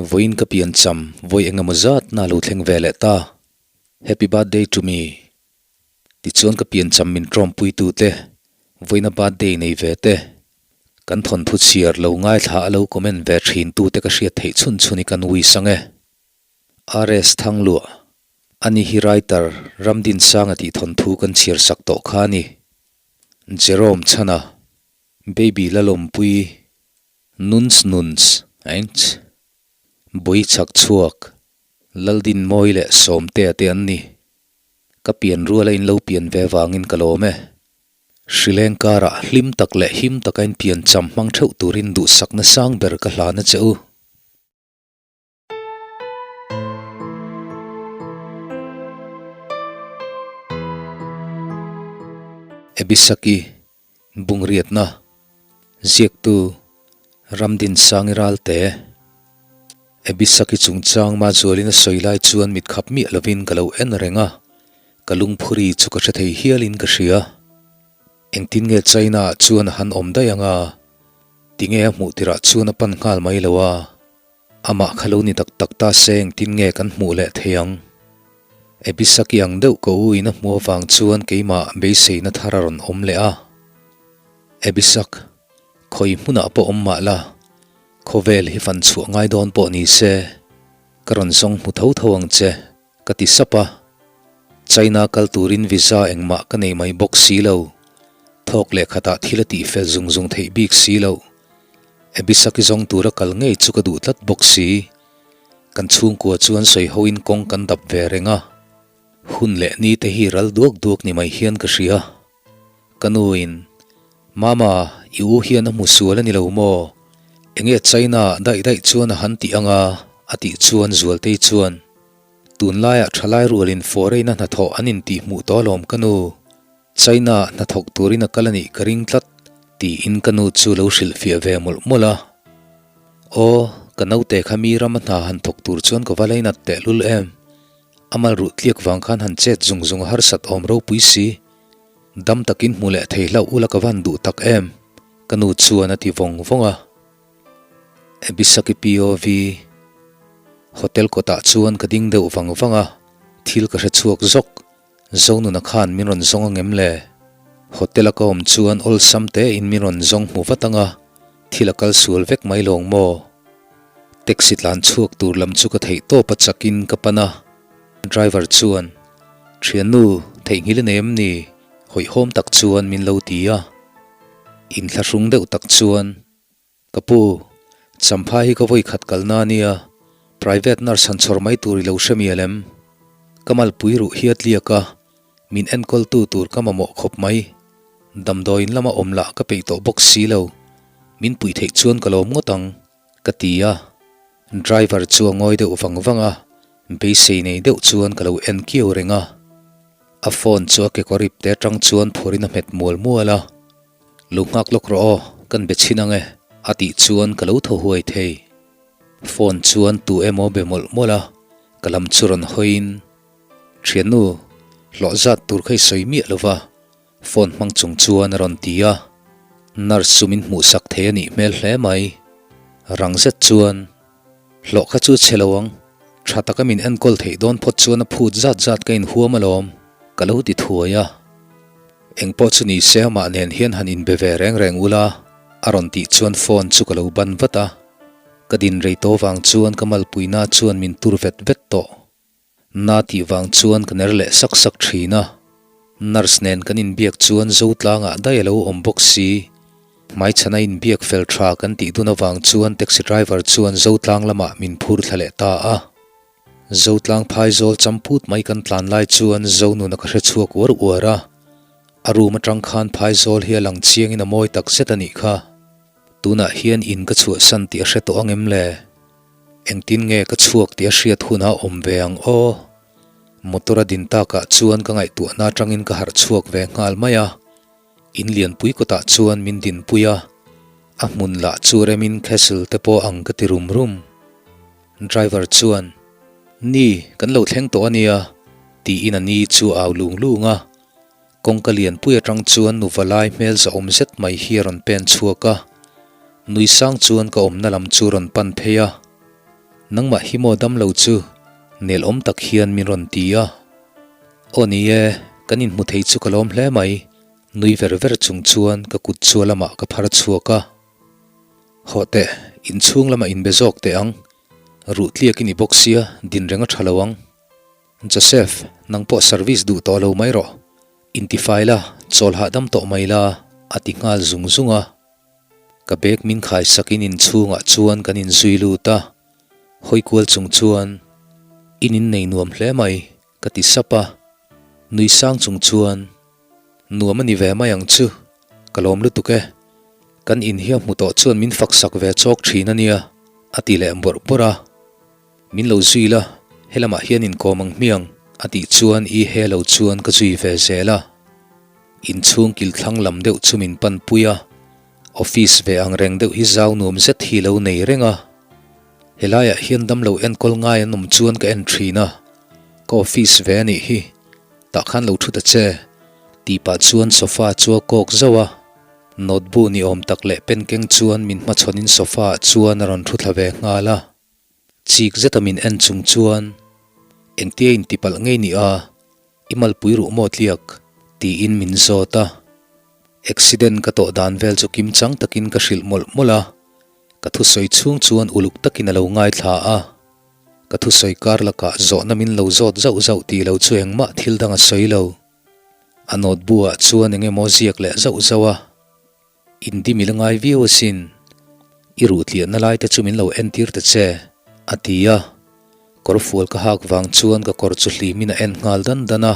Vawiin ka pian cham vawi engemaw zat na lo thleng ve leh ta. Happy birthday to me. Tichuan ka pian cham min tawmpui tu te, vawiina birthday nei ve te, kan thawnthu chhiar lo ngaithla a lo comment ve thin tu te ka hriat theih chhun chhun i kan wish ang e. RS Thangluah, Ani hi writer Ramdinsanga tih thawnthu kan chhiar sak tawh kha a ni. Jerome Chhana, Baby Lalawmpui, Nuns Nuns, Ainch, Bui Chhak Chhuak, Laldinmawi leh Sawmtea te an ni. Ka pian ruala in lo pian ve vangin ka lawm e. Hrileng karah hlim tak leh him taka in pian cham hmang theuh turin duhsakna sang ber ka hlan a che u. Ebisaki Bungriatna Ziaktu Ramdinsangi Ralte Ebisaki chungchang Mazualin a sawi lai chuan mit khap miah lovin ka lo en reng a, ka lungphuri chu ka hre thei hialin ka hria. Engtin nge China ah chuan a han awm daih ang a? Tinge a hmuh tirah chuan a pan nghal mai lo a? Amah kha lo ni tak tak ta se engtin nge kan hmuh leh thei ang? Ebisaki ang deuh ka u in a hmuh avang chuan keimah beiseina thar a rawn awm leh a. Ebisak, khawi hmunah pawh awm mah la, khawvel hi fan chhuah ngai dawn pawh ni se, ka rawn zawng hmu tho tho ang che, ka ti sap a. China kal turin visa engmah ka nei mai bawk si lo. Thawk leh khatah thil a tihfel zung zung theih bik si loh. Abisaki zawng tura kal ngei chu ka duh tlat bawk si. Kan chhungkua chuan sawi hoin kawng kan dap ve reng a. Hun leh ni te hi ral duak duak ni mai hian ka hria. Ka nuin, Mama, i u hian a hmu sual a ni lo maw? Enge China daih daih chuan a han tih ang a? a tih chuan Zualtei chuan, Tunlaiah thalai rualin foreign-a hnathawh an intihhmuh tawh alawm ka nu. China hnathawk turin a kal a nih ka ring tlat, tiin ka nu chu lo hrilhfiah ve mawlh mawlh a. Aw, ka naute kha mi rama hna han thawk tur chuan ka va lainat tehlul em? A mal ruh tliak vang khan han chet zung zung a harsat awm ropui si. Dam takin hmu leh thei hlauh ula ka van duh tak em? Ka nu chuan a ti vawng vawng a. Abisaki POV Hotel kawtah chuan ka ding deuh vang vang a, thil ka hre chhuak zawk. Zonuna khan min rawn zawng angem le? Hotel a ka awm chuan awlsam te in min rawn zawng hmu vat anga, thil a kal sual vek mai lawng maw? Taxi tlan chhuak tur lam chu ka theih tawp a chakin ka pan a, driver chuan, Thiannu, theihnghilh i nei em ni? Hawihhawm tak chuan min lo ti a. Inthlahrung deuh tak chuan. Ka pu, Champhai hi ka vawi khat kalna a nia, private nurse han chhawr mai tur i lo hre mial em? Ka malpui ruh hi a tliak a, min enkawltu tur ka mamawh khawp mai. Damdawiin lama awm lah ka peih tawh bawk si lo, min puih theih chuan ka lawm ngawt ang, ka ti a. Driver chu a ngawi deuh vang vang a, beisei nei deuh chuan ka lo en kiau reng a. A phone chu a kekawr ip te atang chuan phurin a hmet mual mual a. Lo nghak lawk rawh aw, kan be chhin ang e, a tih chuan ka lo thaw huai thei. Phone chuan tu emaw be mawlh mawlh a, ka lam chu rawn hawiin, Thiannu, hlawh zat tur kha i sawi miah lo va, phone hmang chung chuan a rawn ti a. Nurse chu min hmuhsak thei a nih hmel hle mai. Rang zet chuan, Hlawh kha chu chhe lo ang, tha taka min enkawl theih dawn phawt chuan a phut zat zat ka inhuam alawm, ka lo ti thuai a. Engpawh chu ni se amah nen hian han inbe ve reng reng ula, a rawn tih chuan phone chu ka lo ban vat a. Ka din rei tawh vang chuan ka malpuina chuan min tur vet vet tawh. Na tih vang chuan ka ner leh sak sak thin a. Nurse nen kan inbiak chuan Zotlangah daih a lo awm bawk si. Hmaichhana inbiak fel tha kan tih dun avang chuan taxi driver chuan Zotlang lamah min phur thla leh ta a. Zotlang phaizawl champut mai kan tlan lai chuan Zonuna ka hre chhuak uar uar a, a room atang khan phaizawl hi a lang chiangin a mawi tak zet a nih kha. Tunah hian in ka chhuahsan tih a hre tawh ang em le? Engtin nge ka chhuak tih a hriat hunah awm ve ang aw? Motor a din takah chuan ka ngaihtuahna atangin ka harh chhuak ve nghal mai a, in lianpui kawtah chuan min dinpui a, a hmun lah chu remin castle te pawh ang ka ti rum rum. Driver chuan, Ni, kan lo thleng tawh a nia, tiin a ni chu a au lung lung a. Kawngka lianpui atang chuan nuva lai hmel zahawm zet mai hi a rawn pen chhuak a. Nui sang chuan ka awmna lam chu rawn pan phei a. Nangmah hi maw dam lo chu nel awm tak hian min rawn ti a. Aw ni e, kan inhmu thei chu ka lawm hle mai, nui ver ver chung chuan ka kut chu a lamah ka phar chhuak a. Hawh teh, inchhung lamah inbe zawk teh ang, ruh tliak i ni bawk sia, din reng a tha lo ang. Joseph, nang pawh service duh tawh lo mai rawh. Intifai la, chawl hahdam tawh mai la, a ti nghal zung zung a. Ka bag min khai sakin inchhungah chuan kan inzui lut a, hawi kual chung chuan, In innei nuam hle mai, ka ti sap a. Nui sang chung chuan, Nuam a ni ve mai ang chu, ka lawm lutuk e. Kan in hi a hmu tawh chuan min fak sak ve chawk thin a nia, a ti leh bawrh bawrh a. Min lo zui la, helamah hian inkawm ang hmiang, a tih chuan i he lo chuan ka zui ve zel a. Inchhung kil thlang lam deuh chu min panpui a, office ve ang reng deuh hi zau nuam zet hi lo nei reng a. Helaiah hian damlo enkawl ngai an awm chuan ka en thin a, ka office ve a nih hi, tah khan lo thu ta che, tih pah chuan sofa chu a kawk zauh a. Note bu ni awm tak leh pen keng chuan min hmachhawnin sofa ah chuan a rawn thu thla ve nghal a. Chik zeta min en chung chuan, Engtia intipalh ngei ni a, i malpui ruh maw tliak? tiin min zawt a. Accident ka tawh dan vel chu kim chang takin ka hrilh mawlh mawlh a, ka thusawi chhung chuan uluk takin a lo ngaithla a. Ka thusawi kar lakah zawhna min lo zawt zauh zauh tih lo chu engmah thil dang a sawi lo. A note bu ah chuan eng emaw ziak leh zauh zauh a. Indi mi la ngai viau asin. I ruh tliahna lai te chu min lo entir ta che, a ti a. Kawr fual ka hak vang chuan ka kawr chu hlimin a en nghal dan dan a.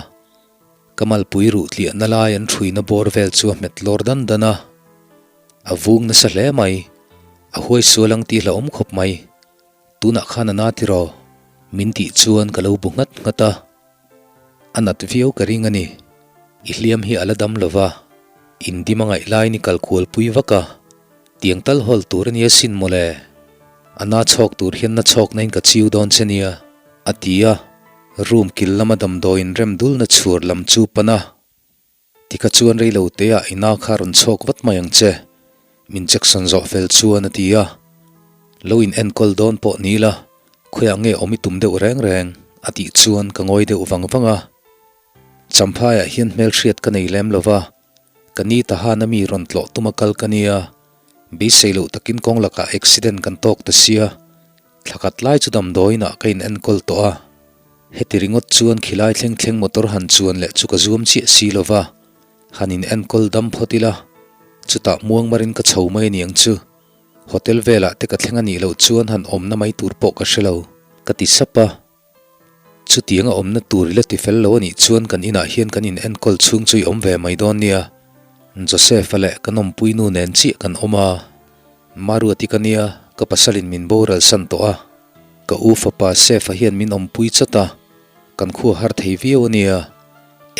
Ka malpui ruh tliahna lai an ṭhuina bawr vel chu a hmet lawr dan dan a. A vung nasa hle mai. A huai sual ang tih hlauhawm khawp mai. Tunah khan a na tiraw? Min tih chuan ka lo bu nghat nghat a. A nat viau ka ring a ni. I hliam hi a la dam lo va, indim a ngaih laiin i kal kual pui vak a, tiang tal hawl tur a nia sin mawle. A na chhawk tur hian na chhawk na in ka chiu dawn che nia, a ti a, room kil lama damdawiin rem dulna chhur lam chu pan a. Tikha chuan rei lo te ah i na kha rawn chhawk vat mai ang che, min Jackson zawh fel chuan a ti a. Lo in enkawl dawn pawh ni la, khawiah nge awm i tum deuh reng reng? a tih chuan ka ngawi deuh vang vang a. Champhaiah hian hmelhriat ka nei lem lo va, ka ni Tahan a mi rawn tlawh tuma kal ka nia, beisei loh takin kawng lakah accident kan tawk ta sia, Thla khat lai chu damdawiin ah ka in enkawl tawh a, heti ringawt chuan khilai thleng thleng motor han chuan leh chu ka zuam chiah si lo va, han in enkawl dam phawt ila, chutah muang marin ka chho mai aniang chu. Hotel velah te ka thleng a nih loh chuan han awmna mai tur pawh ka hre lo, ka ti sap a. Chutiang a awmna tur i la ti fel lo a nih chuan kan inah hian kan in enkawl chhung chu i awm ve mai dawn nia. Joseph-a leh kan awmpuinu nen chiah kan awm a. Maruati ka nia, ka pasalin min boral san tawh a. Ka u fapa Sef-a hian min awmpui chawt a, kan khua har thei viau a nia.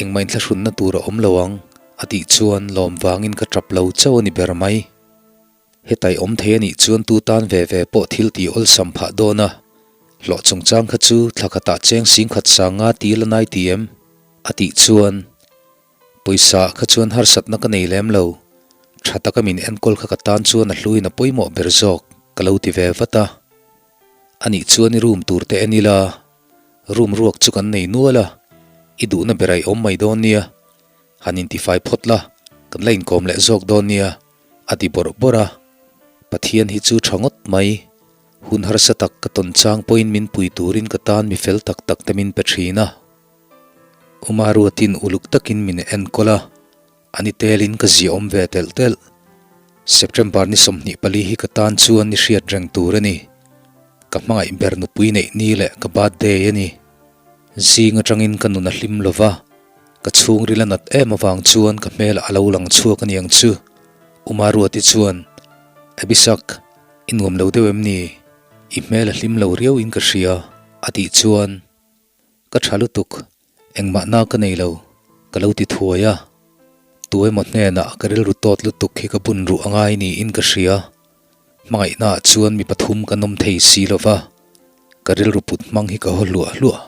Engmah inthlahrunna tur a awm lo ang, a tih chuan lawm vangin ka tap lo chauh a ni ber mai. Hetai awm thei a nih chuan tu tan ve ve pawh thil tih awlsam phah dawn a, hlawh chungchang kha chu thla khatah cheng singkhat sanga til a nai ti em? a tih chuan pawisa ah kha chuan harsatna ka nei lem lo, tha taka min enkawl kha ka tan chuan a hluin a pawimawh ber zawk ka lo ti ve vat a. A nih chuan i room tur te en ila, room ruak chu kan nei nual a, i duhna ber a i awm mai dawn nia, han intifai phawt la, kan la inkawm leh zawk dawn nia. A ti bawrh bawrh a, Pathian hi chu tha ngawt mai. Hun harsa tak ka tawn chang pawhin min pui turin ka tan mi fel tak tak te min pe thin a. Uma ruatin uluk takin min enkawl a, a ni telin ka ziaawm ve telh telh. September ni 24 hi ka tan chuan ni hriat reng tur a ni. Ka hmangaih ber nupui neih ni leh ka birthday a ni. Zing atangin ka nun a hlim lo va, ka chhungril a nat em avang chuan ka hmelah a lo lang chhuak a niang chu. Uma Ruati chuan, Abisak, i nuam lo deuh em ni? I hmel a hlim lo riau in ka hria, a tih chuan, Ka tha lutuk, engmah na ka nei lo, ka lo ti thuai a. Tu emaw hnenah ka rilru tawt lutuk hi ka bun ruh a ngai niin ka hria. Hmangaihnaah chuan mi pathum kan awm thei si lo va, ka rilru put hmang hi ka haw hluah hluah.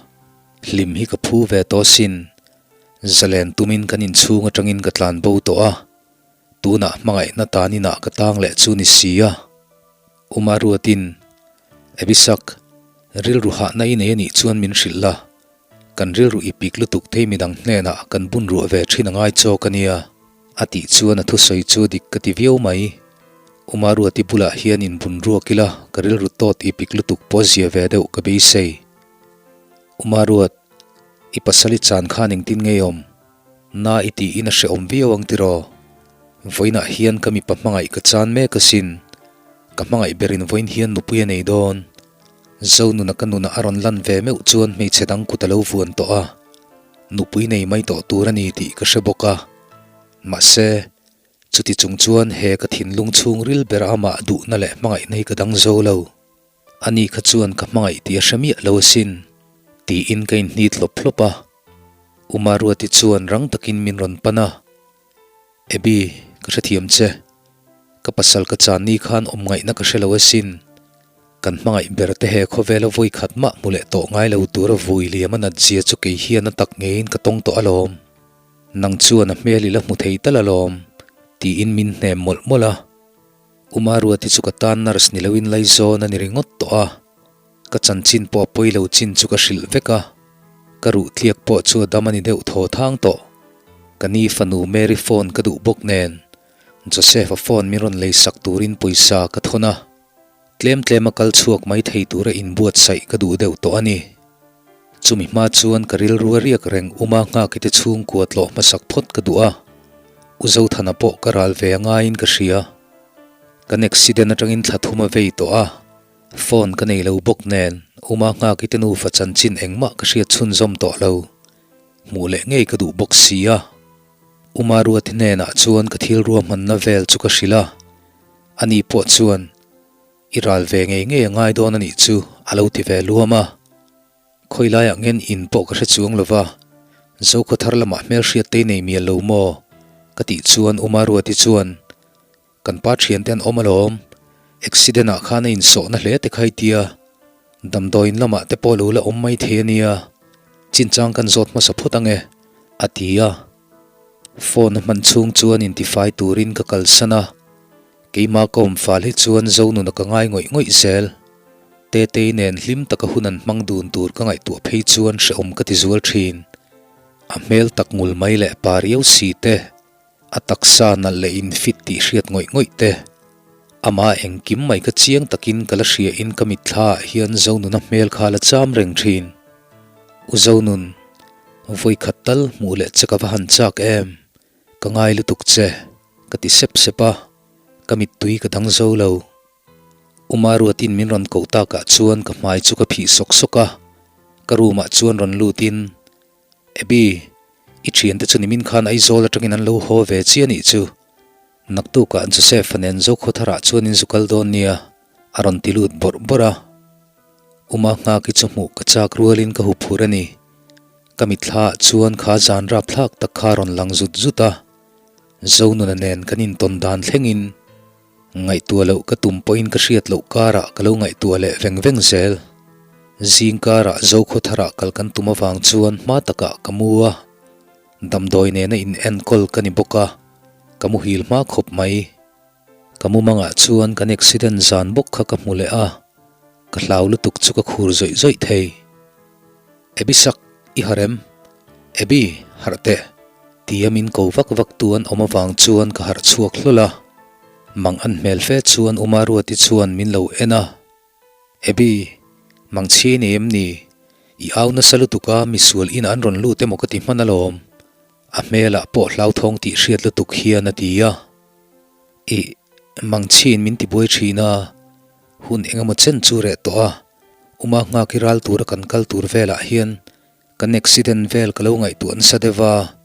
Hlim hi ka phu ve tawh sin. Zalen tumin kan inchhung atangin ka tlan bo tawh a, tunah hmangaihna tan inah ka tang leh chu ni si a. Uma ruatin, Abisak, Rilru hahna i nei a nih chuan min hrilh la, kan rilru i pik lutuk thei midang hnenah kan bun ruah ve thin a ngai chawk a nia, a tih chuan a thusawi chu dik ka ti viau mai. Umaruati bulah hian in bun ruak ila ka rilru tawt i pik lutuk pawh zia ve deuh ka beisei. Umaruat, i pasal i chan khan engtin ngei awm? Na i tiin a hrehawm viau ang tiraw? Vawiinah hian ka mipa hmangaih ka chan mek asin. Ka hmangaih berin vawiin hian nupui a nei dawn. Zonuna ka nunah a rawn lan ve meuh chuan hmeichhe dang kut a lo vuan tawh a. Nupui nei mai tawh tur a ni tih ka hre bawk a. Mahse, chuti chung chuan he ka thinlung chhungril bera amah duhna leh hmangaihna hi ka dang zo lo. Ani kha chuan ka hmangaih tih a hre miah lo asin, tiin ka inhnit hlawp hlawp a. Umaruati chuan rang takin min rawn pan a, Abby, ka hrethiam che. Ka pasal ka chan ni khan awm ngaihna ka hre lo asin. Kan hmangaih ber te he khawvela vawi khat mah hmu leh tawh ngai lo tura vui liam a nat zia chu kei hian a tak ngeiin ka tawng tawh alawm. Nang chuan a hmel i la hmu thei tal alawm, tiin min hnem mawlh mawlh a. Umaruati chu ka tan nurse ni loin laizawn a ni ringawt tawh a. Ka chanchin pawh a pawi lo chin chu ka hrilh vek a, ka ruh tliak pawh chu a dam a ni deuh thaw thang tawh. Ka ni fanu Mary phone ka duh bawk nen, Joseph-a phone min rawn lei sak turin pawisa ka thawn a, tlem tlem a kal chhuak mai thei tura inbuatsaih ka duh deuh tawh a ni. Chumi hma chuan ka rilru a riak reng uma nghakite chhungkua tlawh hmasak phawt ka duh a, U Zothana pawh ka ral ve a ngaiin ka hria. Kan accident atangin thla thum a vei tawh a, Phone ka nei lo bawk nen Uma Nghakite nufa chanchin engmah ka hriat chhunzawm tawh lo. Hmuh leh ngei ka duh bawk si a. Uma Ruati hnenah chuan ka thil ruahmanna vel chu ka hrilh a. Ani pawh chuan, I ral ve ngei ngei a ngai dawn a nih chu, a lo ti ve luam a. Khawi laiah ngen in pawh ka hre chuang lo va, Zokhawthar lamah hmelhriat te i nei mial lo maw? ka tih chuan Uma Ruati chuan, Kan pa thiante an awm alawm, accident ah khan a insawhna hle te kha i tia, damdawiin lamah te pawh lo la awm mai thei a nia, chinchang kan zawt hmasa phawt ang e, a ti a. Phone a hman chhung chuan intifai turin ka kalsan a, keimah ka awm fal hi chuan Zonuna ka ngai ngawih ngawih zel. Tetei nen hlim taka hun an hmang dun tur ka ngaihtuah phei chuan hrehawm ka ti zual thin. A hmel tak ngul mai leh pa riau si te. A taksa nalh leh in fit tih hriat ngawih ngawih te. Amah engkim mai ka chiang takin ka la hria in ka mitthla ah hian Zonuna hmel kha la cham reng thin. U Zonun, vawikhat tal hmuh leh che ka va han chak em? Ka ngai lutuk che, ka ti sep sep a, ka mittui ka dang zo lo. U Maruatin min rawn koh takah chuan ka hmai chu ka phih sawk sawk a, ka room ah chuan rawn lut in, Abby, i thiante chu nimin khan Aizawl atangin an lo haw ve chiah nih chu. Naktukah Joseph-a nen Zokhawtharah chuan in zu kal dawn nia, a rawn ti lut bawrh bawrh a. Uma Nghaki chu hmuh ka chak rualin ka huphurh a ni. Ka mitthla ah chuan kha zan rapthlak tak kha a rawn lang zut zut a. Zonuna nen kan intawn dan thlengin Ngaihtuah loh ka tum pawhin ka hriat loh karah ka lo ngaihtuah leh veng veng zel. Zing karah Zokhawtharah kal kan tum avang chuan hma takah ka mu a, damdawi nena in enkawl ka ni bawk a, ka muhil hma khawp mai. Ka mumangah chuan kan accident zan bawk kha ka hmu leh a, ka hlau lutuk chu ka khur zawih zawih thei. Abisak, i harh em? Abi, harh teh! Tia min ko vak vak tu an awm avang chuan ka harh chhuak hlawl a. Mang an hmel fe chuan Uma Ruati chuan min lo en a. Abi, mang chhi nei em ni? I au nasa lutuk a, misual inah an rawn lut emaw ka ti hman alawm. A hmelah pawh hlauthawng tih hriat lutuk hian a ti a. Ih, mang chhiin min ti buai thin a, hun engemaw chen chu reh tawh a. Uma nghak i ral tura kan kal tur velah hian kan accident vel ka lo ngaihtuah nasa deuh a,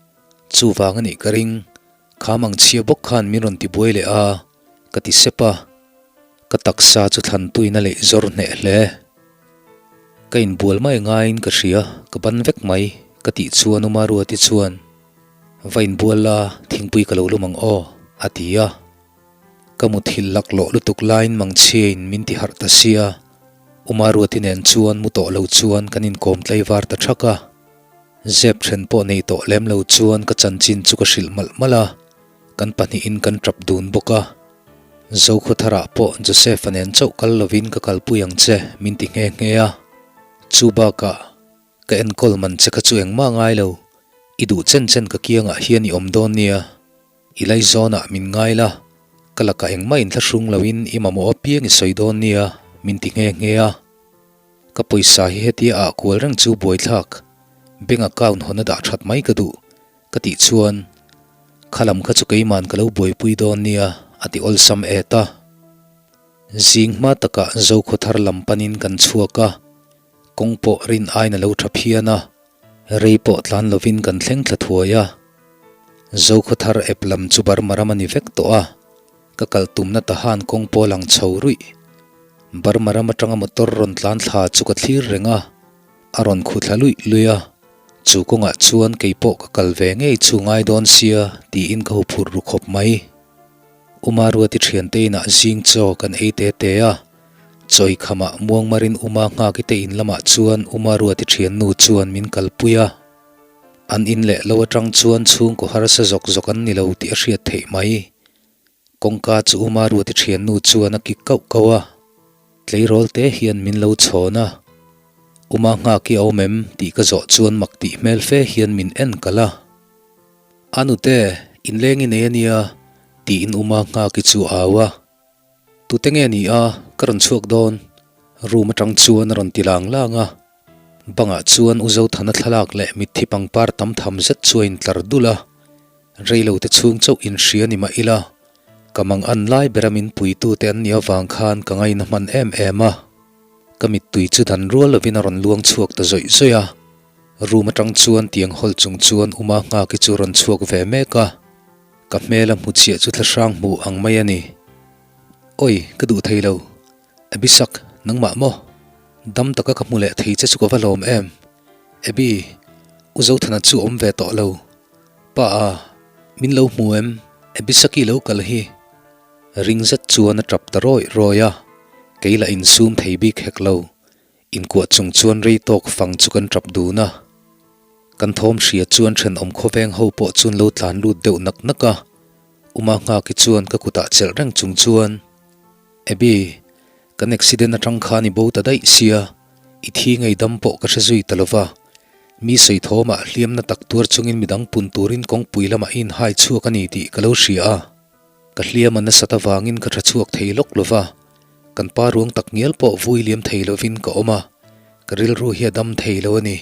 chuvang a nih ka ring, kham ang chhia bawk khan min rawn ti buai leh a, ka ti sep a, ka taksa chu thlan tuin a leih zawr hneh hle. Ka inbual mai ngaiin ka hria, ka ban vek mai, ka tih chuan Uma Ruati chuan, Va inbual la, thingpui ka lo lum ang aw, a ti a. Ka muthilh laklawh lutuk laiin mangchhiain min ti harh ta sia, Uma Ruati nen chuan mu tawh lo chuan kan inkawm tlaivar ta thak a. Zep then pawh nei tawh lem lo chuan ka chanchin chu ka hrilh malh malh a, kan pahnihin kan tap dun bawk a. Zokhawtharah pawh Joseph-a nen chauh kal lovin ka kalpui ang che min ti nghe nghe a. Chu bakah ka enkawl man che kha chu engmah ngai lo, i duh chen chen ka kiangah hian i awm dawn nia, i laizawnah min ngai la, ka lakah engmah inthlahrung loin i mamawh apiang i sawi dawn nia, min ti nghe nghe a. Ka pawisa hi hetia ah kual reng chu buaithlak, bank account hawn a dah that mai ka duh, ka tih chuan, Kha lam kha chu keiman ka lo buaipui dawn nia, a ti awlsam et a. Zing hma takah Zokhawthar lam panin kan chhuak a, kawng pawh rin aiin a lo tha phian a, rei pawh tlan lovin kan thleng thla thuai a. Zokhawthar ep lam chu Burma ram a ni vek tawh a, ka kal tumna tahan kawng pawh a lang chho ruih. Burma ram atanga motor rawn tlan thla chu ka thlir reng a, a rawn khu thla luih luih a, chu kawngah chuan kei pawh ka kal ve ngei chu ngai dawn sia tiin ka huphurh ru khawp mai. Uma Ruati thiante inah zing chaw kan ei te te a, chawi khamah Muangmarin Uma Nghaki te in lamah chuan Uma Ruati thiannu chuan min kalpui a. An in leh lo atang chuan chhungkaw harsa zawk zawk an ni lo tih a hriat theih mai. Kawngka chu Uma Ruati thiannu chuan a kik kauh kauh a, tleirawl te hian min lo chhawn a. Uma Nghaki a awm em tih ka zawh chuan mak tih hmel fe hian min en kalh a. A nute, inleng i nei a nia, tiin Uma Nghaki chu a au a. Tute nge ni a, ka rawn chhuak dawn, room atang chuan a rawn ti lang lang a. Bangah chuan U Zothana thlalak leh mitthi pangpar tam tham zet chu a intlar dul a. Reilote chhung chauh inhria ni mah ila, ka mang an lai bera min puitute an nih avang khan ka ngaina hman em em a. Ka mittui chu dan rual lovin a rawn luang chhuak ta zawih zawih a. Room atang chuan tiang hawl chung chuan Uma Nghaki chu rawn chhuak ve mek a, ka hmel a hmu chhiah chu thlahrang hmuh ang mai a ni. Oi, ka duh thei lo. Abisak, nangmah maw? Dam taka ka hmu leh thei che chu ka va lawm em? Abi, U Zothana chu awm ve tawh lo. Pa a, min lo hmu em? Abisaki lo kal hi. Ring zet chuan a tap ta rawih rawih a, kei lah insum thei bik hek lo. Inkuah chung chuan rei tawk fang chu kan tap dun a. Kan thawm hria chuan thenawm khawveng ho pawh chuan lo tlan lut deuh nak nak a. Uma Nghaki chuan ka kutah chelh reng chung chuan, Abby, kan accident atang khan i bo ta daih sia, i thi ngei dam pawh ka hre zui ta lova. Mi sawi thawmah hliamna tak tuar chungin midang pun turin kawngpui lamah i inhai chhuak a ni tih ka lo hria a. Ka hliam a nasat avangin ka tha chhuak thei lawk lova. Kan pa ruang tak ngial pawh vui liam thei lovin ka awm a, ka rilru hi a dam thei lo a ni,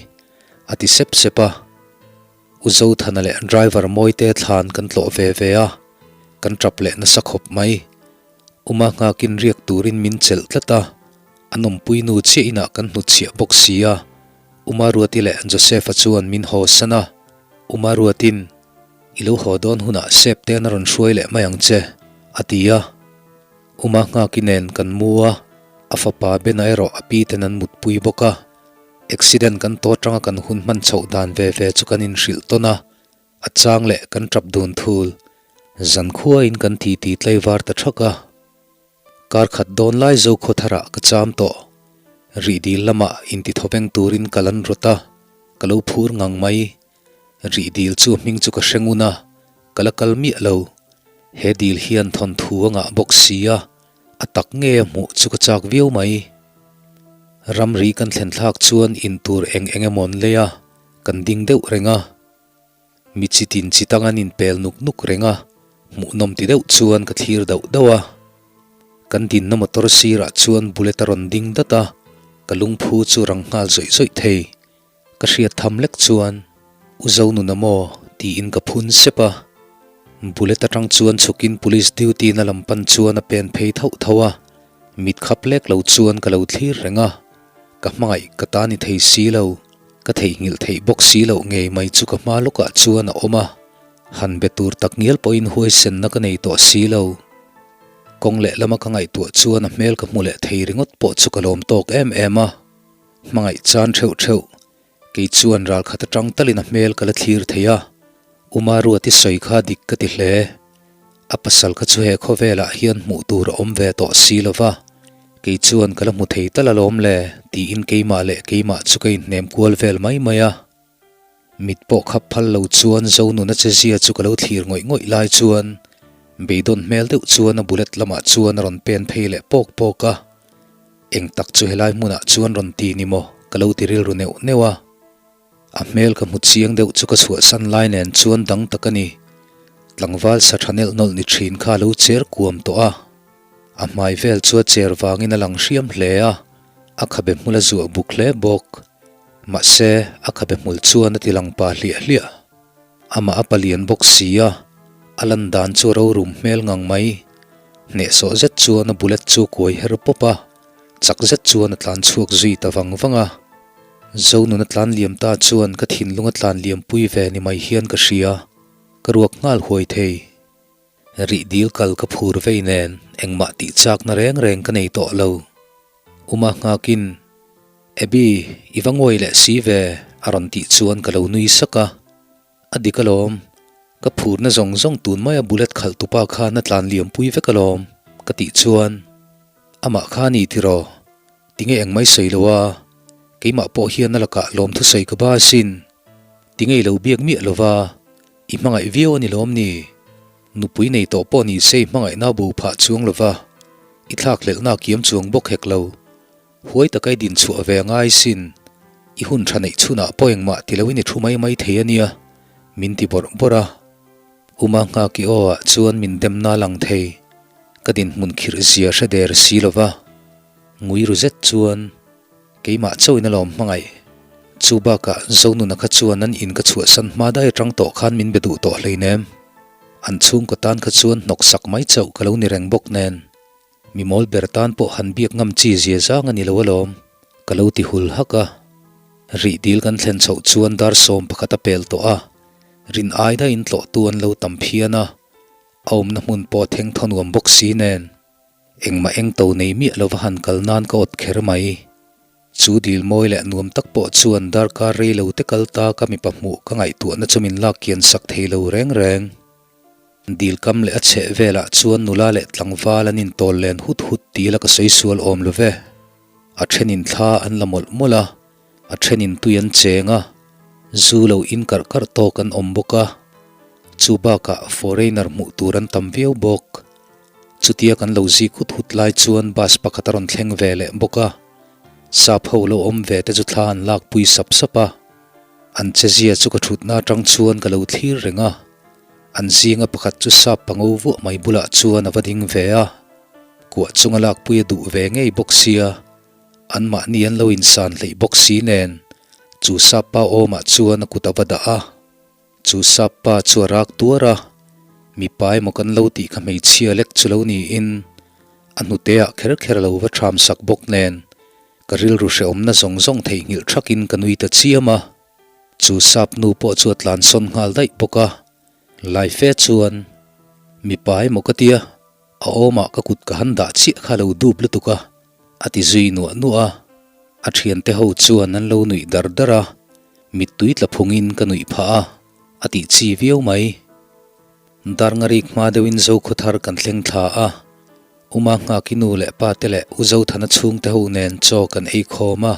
a ti sep sep a. U Zothana leh driver Mawite thlan kan tlawh ve ve a, kan tap leh nasa khawp mai. Uma nghakin riak turin min chelh tlat a, an awmpui nu chiah inah kan hnutchhiah bawk si a. Uma Ruati leh Joseph-a chuan min haw san a, Uma Ruatin, I lo haw dawn hunah sep te an rawn hruai leh mai ang che, a ti a. Uma Nghaki nen kan mu a, a fapa Bena erawh a pi ten an mutpui bawk a. Accident kan tawh atanga kan hun hman chhoh dan ve ve chu kan inhrilh tawn a, a chang leh kan tap dun thul. Zankhuain kan titi tlaivar ta thak a. Kar khat dawn lai Zokhawtharah ka cham tawh. Rihdil lamah intithawveng turin ka lan rawt a, ka lo phur ngang mai. Rih dil chu hming chu ka hre ngun a, ka la kal miah lo. He dil hian thawnthu a ngah bawk si a, a tak nge a hmuh chu ka chak viau mai. Ramri kan thlen thlak chuan in tur eng eng emaw an lei a, kan ding deuh reng a. Mi chi tin chi tang an inpel nuk nuk reng a, hmuhnawm ti deuh chuan ka thlir dauh dauh a. Kan dinna motor sirah chuan bullet a rawn ding dat a, ka lungphu chu rang nghal zawih zawih thei. Ka hriat tham lek chuan, U Zonuna maw? tiin ka phun sep a. Bullet atang chuan chhukin police duty na lam pan chuan a pen phei thauh thauh a, mit khap lek lo chuan ka lo thlir reng a. Ka hmangaih ka ta ni thei si lo, ka theihnghilh theih bawk si loh ngei mai chu ka hma lawkah chuan a awm a, han be tur tak ngial pawhin huaisenna ka nei tawh si lo. Kawng lehlama ka ngaihtuah chuan a hmel ka hmu leh thei ringawt pawh chu ka lawm tawk em em a. Hmangaih chan theuh theuh, kei chuan ral khat atang talin a hmel ka la thlir thei a, Uma Ruati sawi kha dik ka ti hle. A pasal kha chu he khawvelah hian hmuh tur a awm ve tawh si lo va, kei chuan ka la hmu thei tal alawm le tiin keimah leh keimah chu ka inhnem kual vel mai mai a. Mit pawh khap phal lo chuan Zonuna che zia chu ka lo thlir ngawih ngawih lai chuan beidawn hmel deuh chuan a bullet lamah chuan a rawn pen phei leh pawk pawk a. Eng tak chu helai hmunah chuan rawn ti ni maw? Ka lo ti rilru neuh neuh a. A hmel ka hmu chiang deuh chu ka chhuahsan lai nen chuan dang tak a ni. Tlangval sa tha nelh nawlh ni thin kha a lo cher kuam tawh a. A hmai vel chu a cher vangin a lang hriam hle a, a khabe hmul a zuah buk hle bawk. Mahse, a khabe hmul chuan a ti lang pa hliah hliah. Amah a palian bawk si a, a lan dan chu a rorum hmel ngang mai. Hnehsawh zet chuan a bullet chu kuai her pawp a, chak zet chuan a tlan chhuak zui ta vang vang a. Zonun a tlan liam ta chuan ka thinlung a tlan liam pui ve ni mai hian ka hria, ka ruak nghal huai thei. Rih dil kal ka phur vei nen engmah tih chakna reng reng ka nei tawh lo. Uma nghakin, Abby, i va ngawi leh si ve, a rawn tih chuan ka lo nui sak a. A dik alawm, ka phurna zawng zawng tun maia bullet khalh tupa khan a tlan liam pui vek alawm, ka tih chuan, Amah kha a ni tiraw? Tinge engmai sawi lo a? Keimah pawh hian a lakah lawmthusawi ka ba asin. Tinge i lo biak miah lo va? I hmangaih viau a ni lawm ni? Nupui nei tawh pawh ni se i hmangaihna bo phah chuang lo va, i thlakhlelhna kiam chuang bawk hek lo. Huai taka i din chhuah ve a ngai sin. I hun tha neih chhunah pawh engmah ti loin i thu mai mai thei a nia, min ti bawrh bawrh a. Uma nghak i aw ah chuan min demna lang thei. Ka dinhmun khirh zia hre der si lo va. Ngui ru zet chuan. Keimah chauhin a lawm hmangaih. Chu bakah Zonuna kha chuan an in ka chhuahsan hma dai atang tawh khan min be duh tawh hleinem. An chhungkaw tan kha chuan hnawk sak mai chauh ka lo ni reng bawk nen. Mi mawl ber tan pawh han biak ngam chi zia zang a ni lo alawm, ka lo ti hul hak a. Rih dil kan thlen chhoh chuan dar 11 a pel tawh a, rin ai daihin tlawhtu an lo tam phian a, a awmna hmun pawh a theng thaw nuam bawk si nen. Engmah eng to nei miah lova han kal nan ka awt kher mai. Chu dil mawi leh nuam tak pawh chuan darkar rei lo te kal ta ka mipa hmuh ka ngaihtuahna chu min lak kian sak thei lo reng reng. Dil kam leh a chheh velah chuan nula leh tlangval an intawl len hut hut ti ila ka sawi sual awm lo ve. A thenin thla an la mawlh mawlh a, a thenin tui an cheng a, zu lo in karh karh tawk an awm bawk a. Chu bakah foreigner hmuh tur an tam viau bawk. Chutia kan lo zik hut hut lai chuan bus pakhat a rawn thleng ve leh bawk a, sap ho lo awm ve te chu thla an lak pui sap sap a. An chezia chu ka thutna atang chuan ka lo thlir reng a, an zinga pakhat chu sap pango vuah mai bulah chuan a va ding ve a, kuah chunga lak pui a duh ve ngei bawk sia, anmahni an lo insan hleih bawk si nen, chu sap pa awmah chuan a kut a va dah a. Chu sap pa chu a rak tuar a, mipa emaw kan lo tih kha hmeichhia lek chu lo niin a hnute ah kher kher a lo va ṭham sak bawk nen ka rilru hrehawmna zawng zawng theihnghilh ṭhakin ka nui ta chiam a. Chu sap nu pawh chu a tlansawn nghal daih bawk a, lai fe chuan mipa emaw ka tia a awmah ka kut ka han dah chiah kha a lo dup lutuk a, a ti zui nuah nuah a. A thiante ho chuan an lo nuih dar dar a, mittui tla phungin ka nuih phah a, a tih chi viau mai. Darngarik hma deuhin Zokhawthar kan thleng thla a, Uma Nghaki nu leh pa te leh U Zothana chhungte ho nen chaw kan ei khawm a.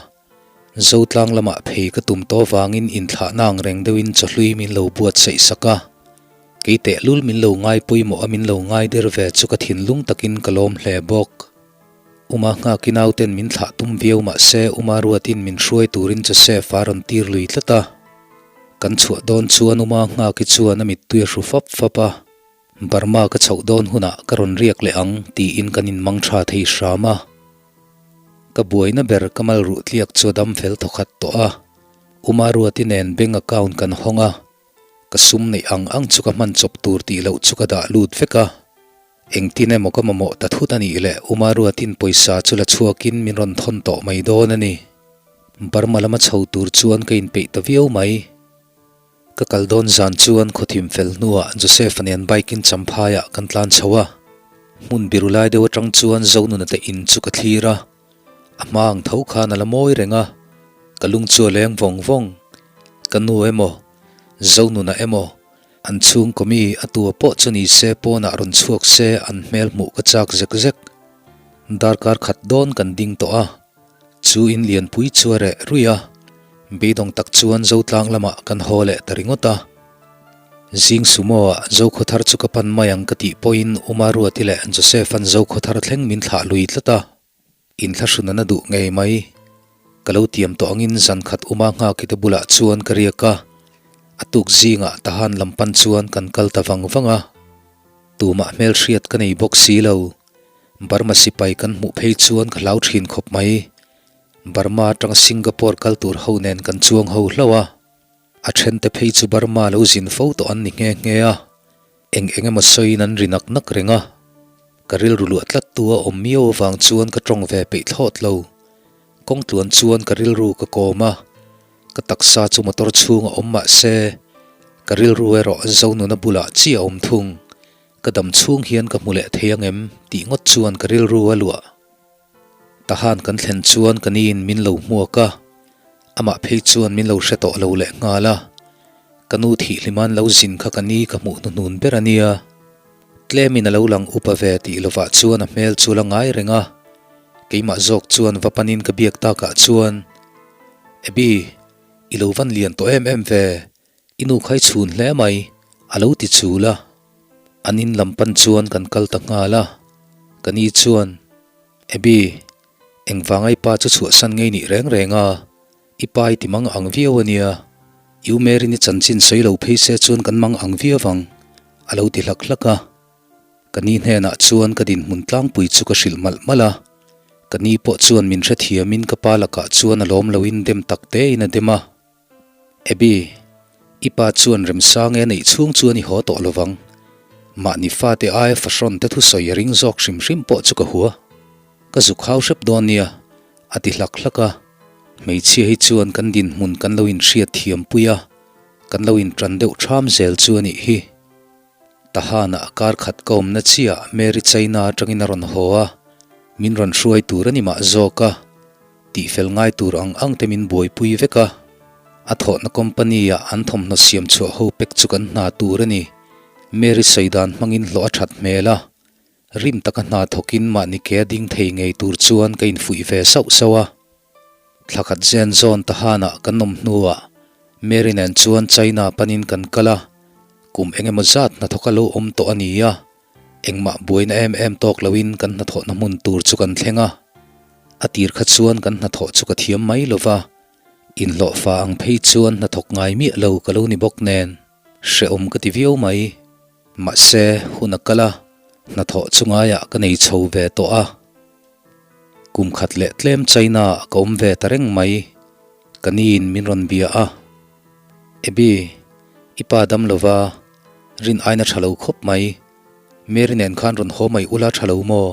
Zotlang lamah phei ka tum tawh vangin inthlahna ang reng deuhin chawhlui min lo buatsaih sak a. Kei tehlul min lo ngai pawimawh a min lo ngai der ve chu ka thinlung takin ka lawm hle bawk. Uma nghak i nauten min thlah tum viau mah se Uma ruatin min hruai turin Joseph a rawn tir lui tlat a. Kan chhuah dawn chuan Uma nghak i chuan a mittui a hru fap fap a, Burma ka chhoh dawn hunah ka rawn riak leh ang tiin kan inmang tha thei hram a. Ka buaina ber ka mal ruh tliak chu a dam fel thawkhat tawh a, Uma ruati nen bank account kan hawng a, ka sum neih ang ang chu ka hman chawp tur tih loh chu ka dah lut vek a. Engtin emaw ka mamawh ta thut a nih leh Uma ruatin pawisa chu la chhuakin min rawn thawn tawh mai dawn a ni. Burma lama chho tur chuan ka inpeih ta viau mai. Ka kal dawn zan chuan khawthim fel hnuah Joseph-a nen bike-in Champhaiah kan tlan chho a. Hmun biru lai deuh atang chuan Zonuna te in chu ka thlir a. A hma ang tho khan a la mawi reng a, ka lung chu a leng vawng vawng. Ka nu emaw, Zonuna emaw, An chhungkaw mi a tua pawh chu ni se pawnah rawn chhuak se an hmel hmuh ka chak zek zek. Darkar khat dawn kan ding tawh a, chu in lianpui chu a reh ruih a, beidawng tak chuan Zotlang lamah kan haw leh ta ringawt a. Zing sumo ah Zokhawthar chu ka pan mai ang ka tih pawhin Uma Ruati leh Joseph-a'n Zokhawthar thleng min thlah lui tlat a. Inthlahrun an a duh ngei mai. Ka lo tiam tawh angin zan khat uma nghakite bulah chuan ka riak a, a tuk zingah Tahan lam pan chuan kan kal ta vang vang a. Tumah hmelhriat ka nei bawk si lo. Burma sipai kan hmuh phei chuan ka hlau thin khawp mai. Burma atanga Singapore kal tur ho nen kan chuang ho hlauh a. A thente phei chu Burma lo zin fo tawh an ni nghe nghe a. Eng eng emaw sawiin an ri nak nak reng a. Ka rilru luah tlat tu a awm miau avang chuan ka tawng ve peih thlawt lo. Kawng tluan chuan ka rilru ka kawm a. Ka taksa chu motor chhung a awm mah se, ka rilru erawh Zonuna bulah chiah a awm thung. Ka dam chhung hian ka hmu leh thei ang em tih ngawt chuan ka rilru a luah. Tahan kan thlen chuan ka niin min lo hmuak a, amah phei chuan min lo hre tawh lo leh nghal a. Ka nu thih hliman lo zin kha ka ni ka hmuh hnuhnun ber a nia. Tlemin a lo lang upa ve tih lovah chuan a hmel chu la ngai reng a. Keimah zawk chuan va panin ka biak takah chuan, Abby, i lo van lian tawh em em ve, I nu khai chhun hle mai, a lo ti chul a. An in lam pan chuan kan kal ta nghal a. Ka ni chuan, Abby, engvanga i pa chu chhuahsan ngei nih reng reng a, i pa i ti mang ang viau a nia. U Mary-ni chanchin sawi lo phei se chuan kan mang ang viau ang, a lo ti hlak hlak a. Ka ni hnenah chuan ka dinhmun tlangpui chu ka hrilh malh malh a. Ka ni pawh chuan min hrethiamin ka pa lakah chuan a lawm loin dem tak tein a dem a. Abby, i pa chuan Remsange a neih chhung chuan i haw tawh lovang. Mahni fate aia fahrawn te thusawi a ring zawk hrim hrim pawh chu ka hua. Ka zuk hau hrep dawn nia, a ti hlak hlak a. Hmeichhia hi chuan kan dinhmun kan lo inhriat thiam pui a, kan lo intan deuh ṭham zel chu a nih hi. Tahanah kar khat ka awmna chiah Mary China atangin a rawn haw a, min rawn hruai tur a ni mah zawk a, tihfel ngai tur ang ang te min buaipui vek a, a thawhna company ah an thawmhnaw siam chhuah ho pek chu kan hna tur a ni. Mary sawi dan hmangin hlawh a that hmel a, rim taka hna thawkin mahni ke a ding thei ngei tur chuan ka infuih ve sauh sauh a. Thla khat zen zawn Tahanah kan awm hnuah Mary nen chuan China panin kan kal a, kum eng emaw zat hnathawk a lo awm tawh a ni a, engmah buaina em em tawk loin kan hnathawhna hmun tur chu kan thleng a. A tir kha chuan kan hnathawh chu ka thiam mai lo va, inhlawhfa ang phei chuan hnathawk ngai miah lo ka lo ni bawk nen hrehawm ka ti viau mai. Mahse, hun a kal a, hnathawh chu ngaiah ka nei chho ve tawh a. Kum khat leh tlem China ah ka awm ve ta reng mai. Ka niin min rawn bia a. Abby, i pa dam lova, rin aina tha lo khawp mai. Mary nen khan rawn haw mai ula tha lo maw?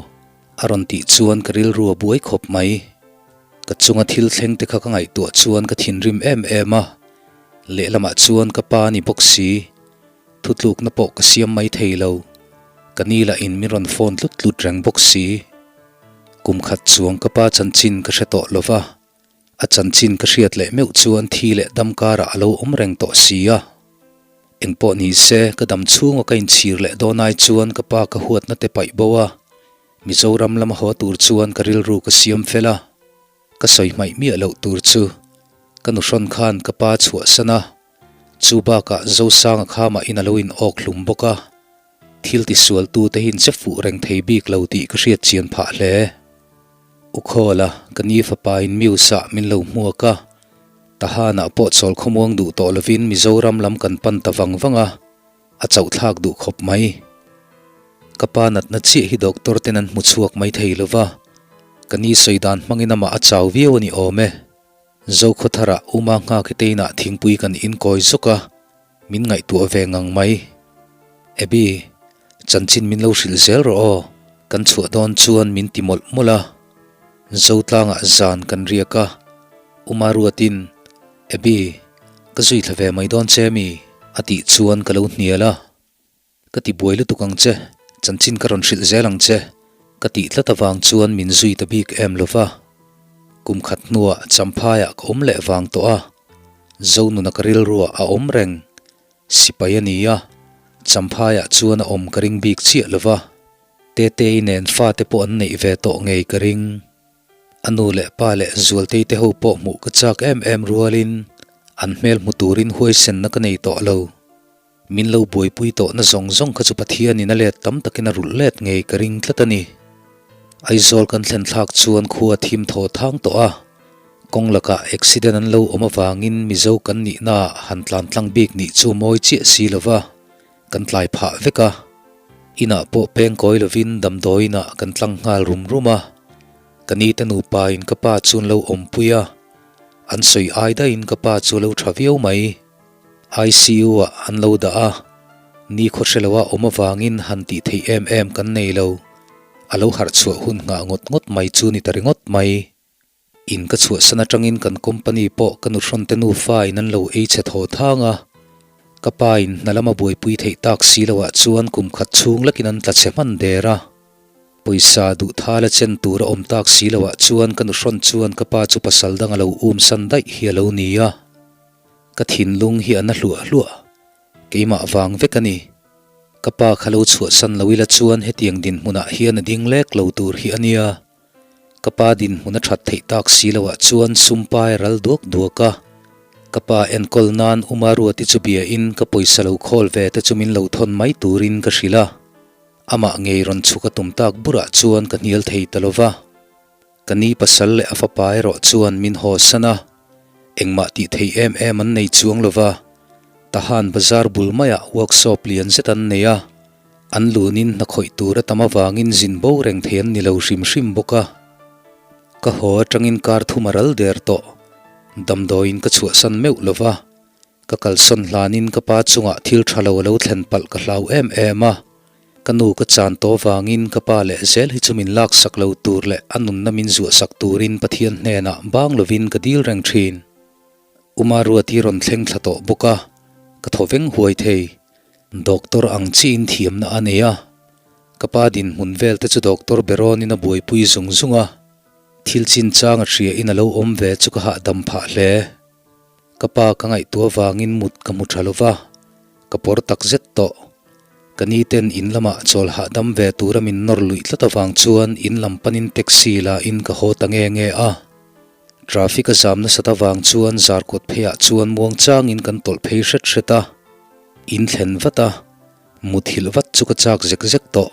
A rawn tih chuan ka rilru a buai khawp mai. Ka chunga thil thleng te kha ka ngaihtuah chuan ka thinrim em em a. Lehlamah chuan ka pa a ni bawk si. Thutlukna pawh ka siam mai thei lo. Ka ni lah in min rawn phone tlut tlut reng bawk si. Kum khat chuang ka pa chanchin ka hre tawh lo va, a chanchin ka hriat leh meuh chuan thi leh dam karah a lo awm reng tawh si a. Engpawh ni se, ka dam chhunga ka inchhir leh dawn ai chuan ka pa ka huatna te paih bo a, Mizoram lama haw tur chuan ka rilru ka siam fel a. Ka sawi hmaih miah loh tur chu ka nuhrawn khan ka pa chhuahsan a, Chu bakah Zosanga khamah in a lo in awk hlum bawk a, thil tisual tu te hi in che fuh reng thei bik lo tih ka hriat chian phah hle. U Khawla, ka ni fapa in Muse ah min lo hmuak a, Tahanah pawh chawl khawmuang duh tawh lovin Mizoram lam kan pan ta vang vang a, a chauh thlak duh khawp mai. Ka pa natna chiah hi doctor ten an hmu chhuak mai thei lova, ka ni sawi dan hmangin amah a chau viau a ni awm e. Zokhawtharah Uma Nghakite inah thingpui kan inkawi zawk a, min ngaihtuah ve ngang mai. Abby, chanchin min lo hrilh zel rawh aw, kan chhuah dawn chuan min ti mawlh mawlh a. Zotlangah zan kan riak a, Uma ruatin, Abby, ka zui thla ve mai dawn che mi? a tih chuan ka lo hnial a. Ka ti buai lutuk ang che, chanchin ka rawn hrilh zel ang che, ka tih tlat avang chuan min zui ta bik em lo va. Kum khat hnuah Champhaiah ka awm leh vang tawh a, Zonuna ka rilruah a awm reng. Sipai a ni a, Champhaiah chuan a awm ka ring bik chiah lo va. Tetei nen fate pawh an neih ve tawh ngei ka ring. A nu leh pa leh Zualtei te ho pawh hmuh ka chak em em rualin an hmel hmu turin huaisenna ka nei tawh lo. Min lo buaipui tawhna zawng zawng kha chu Pathianin a let tam takin a rulh let ngei ka ring tlat a ni. Aizawl kan thlen thlak chuan khua thim thaw thang tawh a. Kawng lakah accident an lo awm avangin Mizo kan nihnaah han tlan tlang bik nih chu mawi chiah si lova kan tlai phah vek a. Inah pawh peng kawi lovin damdawiinah kan tlang nghal rum rum a. Ka nite nupain ka pa chu an lo awmpui a, an sawi ai daihin ka pa chu a lo tha viau mai. ICU ah an lo dah a, nikhaw hre loa awm avangin han tih theih em em kan nei lo. A lo harh chhuah hun nghah ngawt ngawt mai chu ni ta ringawt mai. In ka chhuahsan atangin kan company pawh ka nuhrawn te nufa in an lo ei chhe thaw thang a, ka pa in hna lama buaipui theih tak si loah chuan kum khat chhung lekin an tla chhe hman der a. Pawisa duh thal a chen tur a awm tak si loah chuan ka nuhrawn chuan ka pa chu pasal dang a lo um san daih hi a lo ni a. Ka thinlung hi a na hluah hluah. Keimah vang vek a ni. Ka pa kha lo chhuahsan lo ila chuan hetiang dinhmunah hian a ding lek lo tur hi a nia. Ka pa dinhmun a that theih tak si loah chuan sumpai a ral duak duak a. Ka pa enkawl nan Uma Ruati chu biain ka pawisa lo khawl ve te chu min lo thawn mai turin ka hrilh a. Amah ngei rawn chhuk a tum tak burah chuan ka hnial thei ta lo va. Ka ni pasal leh a fapa erawh chuan min haw san a. Engmah tih theih em em an nei chuang lo va. Tahan bazar bul maiah workshop lian zet an nei a. An lunin hna khawih tur a tam avangin zin bo reng thei an ni lo hrim hrim bawk a. Ka haw atangin kar thum a ral der tawh. Damdawiin ka chhuahsan meuh lo va, ka kalsawn hlanin ka pa chungah thil tha lo a lo thlen palh ka hlau em em a. Ka nu ka chan tawh avangin ka pa leh zel hi chu min laksak lo tur leh a nunna min zuahsak turin Pathian hnenah bang lovin ka dil reng thin. Uma Ruati rawn thleng thla tawh bawk a, ka thaw veng huai thei. Doctor ang chiin thiamna a nei a, ka pa dinhmun vel te chu Doctor Berawnin a buaipui zung zung a, thil chinchang a hria in a lo awm ve chu ka hahdam phah hle. Ka pa ka ngaihtuah vangin mut ka hmu tha lova, ka pawr tak zet tawh. Ka ni ten in lamah chawl hahdam ve tura min nawr luih tlat avang chuan in lam panin taxi la in ka haw ta nge nge a. Traffic a zam nasat avang chuan zarkawt pheiah chuan muangchangin kan tawlh phei hret hret a, in thlen vat a, muthilh vat chu ka chak zek zek tawh,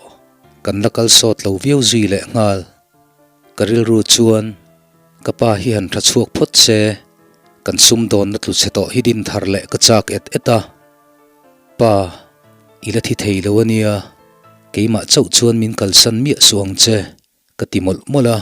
kan la kal sawt lo viau zui leh nghal. Ka rilru chuan ka pa hi han tha chhuak phawt se, kan sumdawnna tlu chhe tawh hi din thar leh ka chak et et a. Pa, i la thi thei lo a nia, keimah chauh chuan min kalsan miah suh ang che. Ka ti mawlh mawlh a.